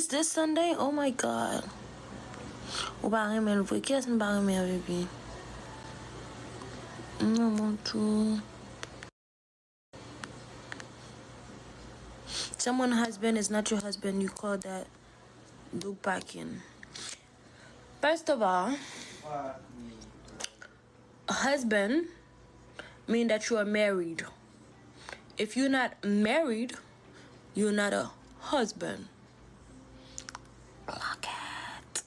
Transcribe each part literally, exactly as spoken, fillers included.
this Sunday? Oh my God. Ou pa renmen l vre. Kiyès m pa renmen avèk li? Non, mon tou. Someone husband is not your husband, you call that dog packing. First of all, husband mean that you are married. If you're not married, you're not a husband. Clock it.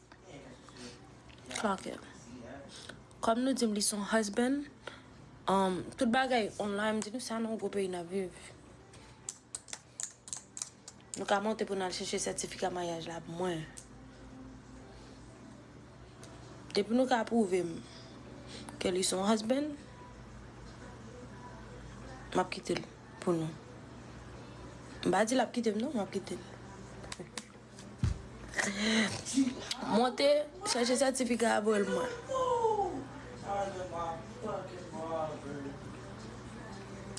Clock it. Kòm nou di m li se yon husband, um, tout bagay online, m di nou sa nan yon gwo peyi n ap viv. Nou ka monte pou n al chèche sètifika maryaj la pou mwen. Depi nou ka pwouve m ke li se yon husband, m ap kite l pou nou. M pa di l ap kite m non, m ap kite l. Monte, chèche sètifika a, voye l mwen.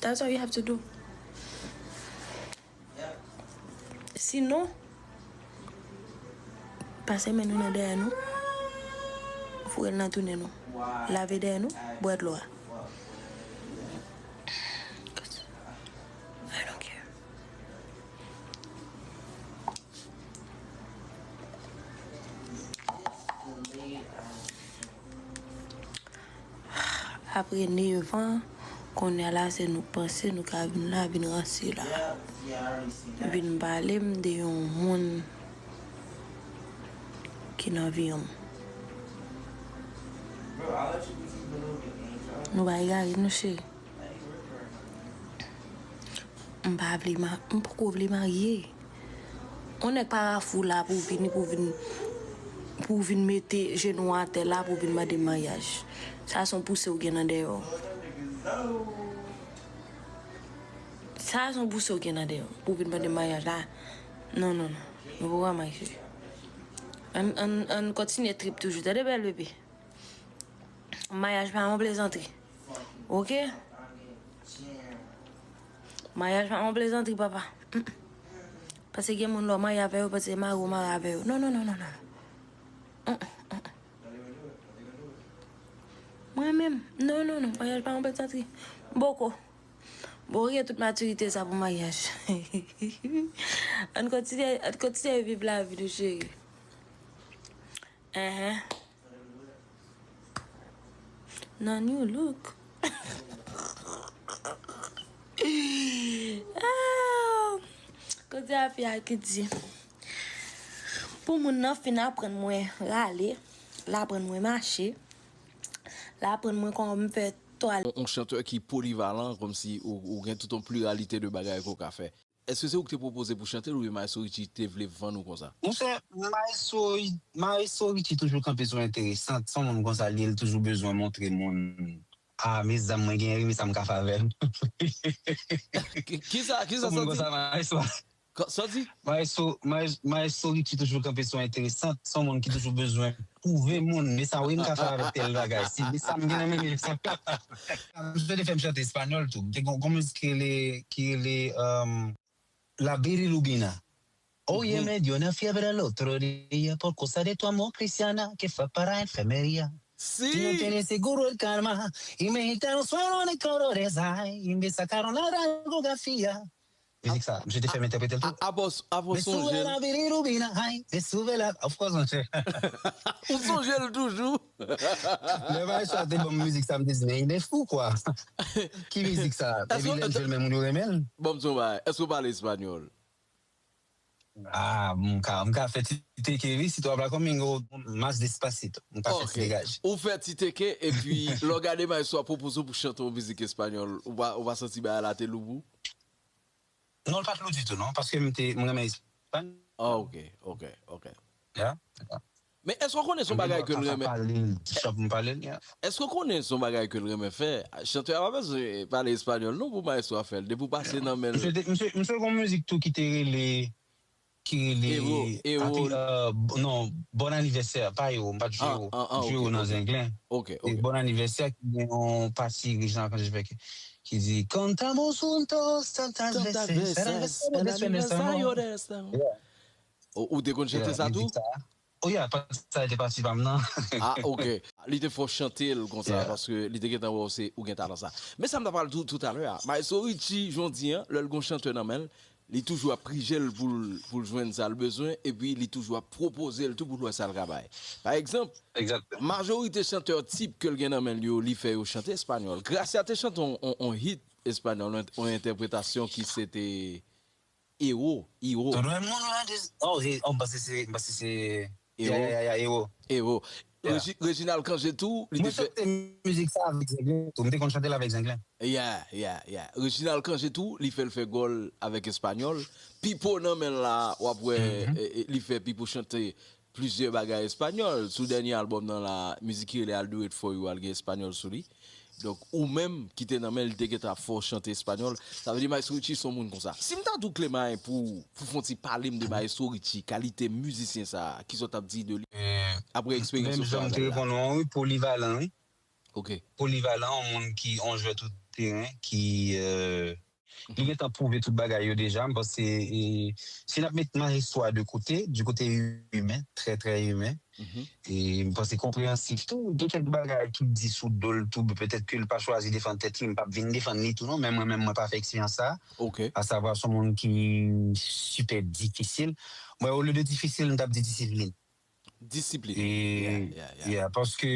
That's all you have to do. Sinon, pase men nou nan dèyè nou, foure l nan tou nen nou, lave dèyè nou, bwè dlo a. I don't care. Apre nèf an, kounye a la se nou k panse nou ka vin la, vin ranse la. Vin pale m de yon moun ki nan vi m. Nou pa egare non cheri. M pa vle ma-, m poko vle marye. On nèg pa rafou la pou vini, pou vin, pou vin mete jenou atè la, pou vin mande maryaj. Sa se yon pouse ou gen nan dèyè w. Sa se yon pouse ou gen nan dèyè w, pou vin mande maryaj la. Non, non, non. Nou poko marye. Ann, ann, ann kontinye trip toujou. Tande bèl bebe. Maryaj pa yon plezantri. Oke? Maryaj pa yon plezantri, papa. Mm. Paske gen moun lè w marye avè yo, paske mari w marye avè yo. Non, non, non, non, non. Mm, mm, mm. Mwen menm, non, non, non, maryaj pa yon plezantri. Boko. Bon, ou gen tout matirite sa pou maryaj. Ann kontinye, ann kontinye viv lavi nou, cheri. Enhen. Nan new look. Ah! Kote a fi a ki di, pou moun nan fin aprann mwen rale, l aprann mwen mache, l aprann mwen kòman m fè twal. On, on chantè ki polivalan, kòmsi ou, ou gen tout on pliralite de bagay ke w ka fè. Èske se ou ki te pwopoze pou chante l oubyen Maestro Richie te vle vann ou konsa? Monchè, Maestro, Maestro Richie toujou kanpe sou enteresan. Se yon moun konsa li ye, li toujou bezwen montre moun, ah, mezanmi, mwen genyen wi, men sa m ka fè avè l. Ki, kisa, kisa sa di? Yon moun konsa, Maestro. Sa di? Maestro, Maes-, Maestro Richie toujou kanpe sou enteresan. Se yon moun ki toujou bezwen pwouve moun, men sa wi, m ka fè avèk tèl bagay. Si, men sa m gen nan men, men sa. M te fè m chante espanyòl tou. M te gon, gon mizik ki rele, ki rele, um, La Bilirrubina. Oye, me dio una fiebre el otro día por cosa de tu amor, cristiana, que fue para enfermería. Si. Si no tienes seguro el karma, y me gritaron suero de colores, ay, y me sacaron la radiografía. Mizik sa, misye te fè m entèprete l tou. Apre w sonje l. Me sube la bilirrubina, ay, me sube la, of course, monchè. Ou sonje l toujou. Lè Maestro te ban m mizik sa, m te di, men il est fou, quoi. Ki mizik sa? Epi lè m jwe l, men moun yo renmen l. Ban m di w yon bagay. Èske w pale espanyòl? Ah, m ka, m ka fè ti teke, wi, si tú hablas conmigo, más despacito. M ka fè ti degaje. Ou fè ti teke, epi lè w gade Maestro ap pwopoze w pou chante yon mizik espanyòl, ou pa, ou pa santi bagay la te lou pou ou? Non, l pa t lou ditou, non, paske m te, m renmen espanyòl. Ah, ok, ok, ok. Ya, ya. Men èske w konnen se yon bagay ke l renmen? Èske w konnen se yon bagay ke l renmen fè? Chantè a pa bezwen pale espanyòl non pou Maestro a fè l. Depi w pase nan men l. Misye te, misye, misye gon mizik tou ki te rele, ki rele, Ewo, Ewo. Happy, euh, b-, non, Bon Anniversaire, pa Ewo, m pa t jwe Ewo. M jwe Ewo nan Zenglen. Ok, ok. Bon Anniversaire, ki gen yon pati Reginald Cangé fè ki, ki di, Cantamos juntos tantas veces, será el aniversario de este amor. Yeah. Ou, ou te konn chante sa tou? Mizik sa. Oh yeah, pati sa te pati pa m nan. Ah, ok. Li te fè w chante l konsa, paske li te gentan wè w se ou gen talan sa. Men sa m ta pral di w toutalè a. Maestro Richie, jodi an, lè l gon chantè nan men l, li toujou ap prije l pou l, pou l jwenn sa l bezwen, epi li toujou ap pwopoze l tou pou l wè sa l ka bay. Pa egzanp, majorite chantè tip ke l gen nan men l yo, li fè yo chante espanyòl. Gracia te chante on, on, on hit espanyòl, on, on entèpretasyon ki se te Iro, Iro. Todo el mundo antes. Oh, he, oh, m panse se, m panse se. Iro. Ya, ya, ya, Iro. Iro. Reginald Cangé tou, li te fè. Mwen chante mizik sa avèk Zenglen tou. M te konn chante l avèk Zenglen. Yeah, yeah, yeah. Reginald Cangé tou, li fè l fè gòl avèk espanyòl. Pipo nan men l la, w ap wè, e, e, li fè Pipo chante plizyè bagay espanyòl. Sou dènye albòm nan la, mizik ki rele I'll Do It For You, al gen espanyòl sou li. Donk, ou menm ki te nan men l, li te gentan ap fè w chante espanyòl. Sa vle di Maestro Richie se yon moun konsa. Si m ta di w Clemay pou, pou fè yon ti pale m de Maestro Richie, kalite mizisyen sa, kisa w t ap di de li? Apre eksperyans ou fè avè l la. Menm jan m te reponn ou an, wi, polivalan, wi. Ok. Polivalan, yon moun ki, yon jwè tout teren, ki, euh, li gentan pwouve tout bagay yo deja. M panse, e, si n ap met majestwa de kote, du kote imen, trè, trè imen, e m panse konpreyansif tou, gen kèk bagay ki di sou do l tou, petèt ke l pa chwazi defann tèt li, m p ap vin defann li tou non, men mwen menm, mwen pa fè eksperyans sa. Ok. Asavwa, se yon moun ki sipè difisil. Mwen, olye de difisil, m t ap di disiplin. Disiplin. E, yeah, yeah, yeah. Yeah, paske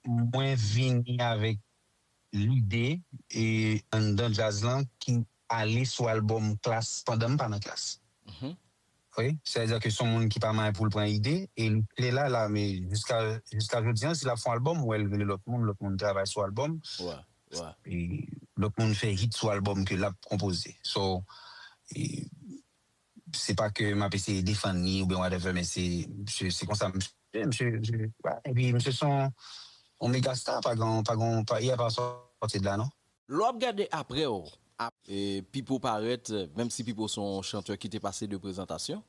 mwen vini avèk lide e anndan djaz lan ki ale sou albòm Klass pandan m pa nan Klass. Wi, sètadi ke se yon moun ki pa manyen pou l pran ide e li klè la, la, men jiska, jiska jodi an, si l ap fè yon albòm, ou wè l rele lòt moun, lòt moun travay sou albòm. E lòt moun fè hit sou albòm ke l ap konpoze. So, e, se pa ke m ap eseye defann li oubyen whatever, men se, se, se konsa misye, misye, misye, epi misye se yon, yon mega star, pa gen, pa gen, pa, il y a pas sorti de là, non? Lè w ap gade apre w, ap, e, Pipo parèt, menm si Pipo se yon chantè ki te pase de prezantasyon,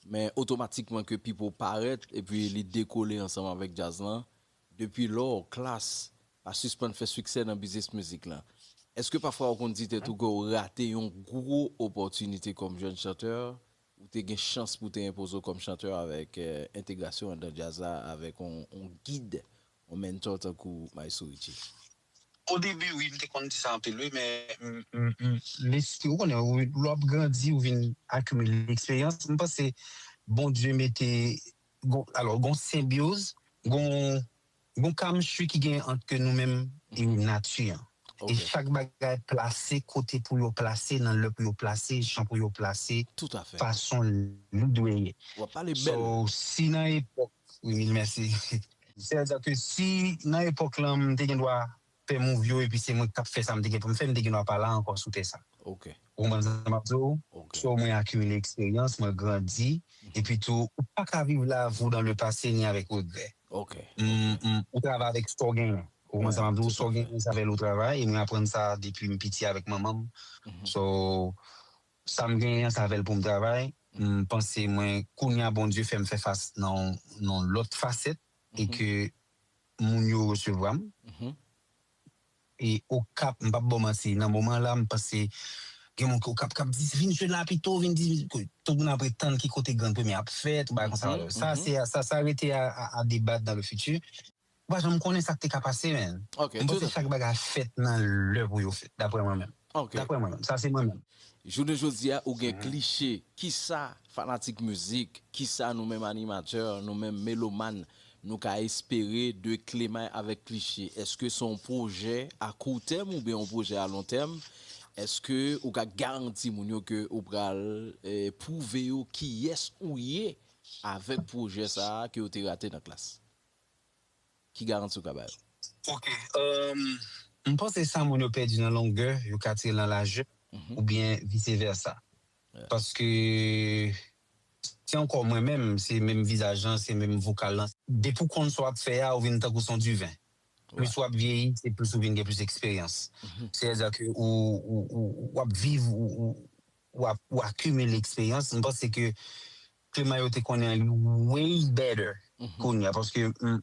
men otomatikman ke Pipo parèt epi li dekole ansanm avèk djaz lan, depi lò, Klass pa sispann fè siksè nan biznis mizik lan. Èske pafwa ou konn di tèt ou ke w rate yon gwo opòtinite kòm jèn chantè, ou te gen chans pou te enpoze w kòm chantè avèk, eh, entegrasyon anndan djaz la, avèk on, on gid, on mentor tankou Maestro Richie? O debi, wi, m te konn di sa anpil, wi, men m, m, m, lespri, ou konnen, ou, lè w ap grandi, ou vin akimile eksperyans. M panse Bondye mete, gon, alò, gon senbyoz, gon, gon kamchri ki gen ant ke nou menm e nati an. E chak bagay plase kote pou yo plase, nan lè pou yo plase, jan pou yo plase, fason li dwe ye. W ap pale bèl. So, si nan epòk, wi, mil mèsi. Sètadi ke si nan epòk lan, m te gen dwa fè move yo, epi se mwen k t ap fè sa m te gen pou m fè, m te gen dwa pa la ankò sou tè sa. Ok. Ou konprann sa m ap di w? Ok. So, mwen akimile eksperyans, mwen grandi, epi tou, ou pa ka viv la vie ou dans le passé ni avec regret. Ok. M, m, ou travay avèk sa w genyen. Ou konprann sa m ap di w? Sa w genyen, se avè l ou travay, e mwen aprann sa depi m piti avèk manman m. So, sa m genyen an, se avè l pou m travay. M panse mwen, kounye a, Bondye fè m fè fas nan, nan lòt fasèt, e ke moun yo resevwa m. E Okap, m p ap ba w manti, nan moman la, m panse gen moun ki Okap k ap di, "Vin jwe la pito, vin di," tout moun ap ret tann ki kote Grand Premye ap fèt, ou bagay konsa. Sa, se, sa, sa rete a, a, a debat dans le futur. Ou pa janm konnen sa k te ka pase, men. M panse chak bagay fèt nan lè pou yo fèt, daprè mwen menm. Daprè mwen menm. Sa se mwen menm. Jounen jodi a, ou gen kliche. Kisa fanatik mizik, kisa nou menm animatè, nou menm melomàn, nou ka espere de Clemay avèk Kliche? Èske se yon pwojè a kou tèm oubyen yon pwojè a lon tèm? Èske ou ka garanti moun yo ke ou pral, eh, pwouve yo kiyès ou ye avèk pwojè sa a ke yo te rate nan Klass? Ki garanti ou ka ba yo? Ok. M panse sa moun yo pèdi nan longè, yo ka tire nan lajè, oubyen vise vèsa. Paske se ankò mwen menm, se menm vizaj lan, se menm vokal lan. Depi w konn sa w ap fè a, ou vin tankou se yon diven. Plis w ap vyeyi, se plis ou vin gen plis eksperyans. Sètadi ke ou, ou, ou, w ap viv, ou, ou, w ap, w akimile eksperyans. M panse ke Clemay yo te konnen li way better Kounye a, paske m, m,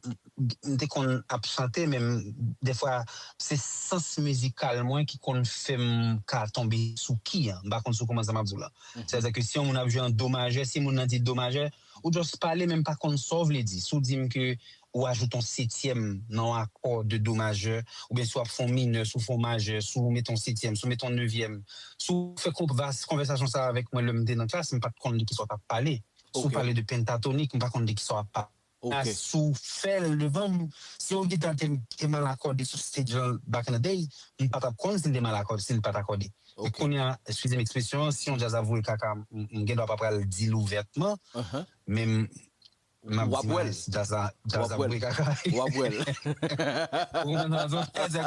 m te konn ap chante, men m, defwa, se sans mizikal mwen ki konn fè m ka tonbe sou ki an. M pa konn si w konprann sa m ap di w la. Sètadi ke si yon moun ap jwe an do majè, si moun nan di do majè, ou just pale, men m pa konn sa w vle di. Si w di m ke ou ajoute yon setyèm nan yon akò de do majè, oubyen si w ap fè yon minè, si w fè yon majè, si w mete yon setyèm, si w mete yon nevyèm, si w fè konvas-, konvèsasyon sa a avèk mwen lè m te nan klas, m pa t konn de ki sa w t ap pale. Si w pale de pentatonik, m pa konn de ki sa w ap pale. A, si w fè l devan m, si yon gita te, te mal akòde sou stage lan back in the day, m pa t ap konn si l te mal akòde, si l pa t akòde. Men kounye a, eskize m ekspresyon an, si yon djaz ap voye kaka, m, m gen dwa pa pral di l ouvètman, men m, m ap di, "Nice, djaz la, djaz ap voye kaka." Ou konprann sa m di w?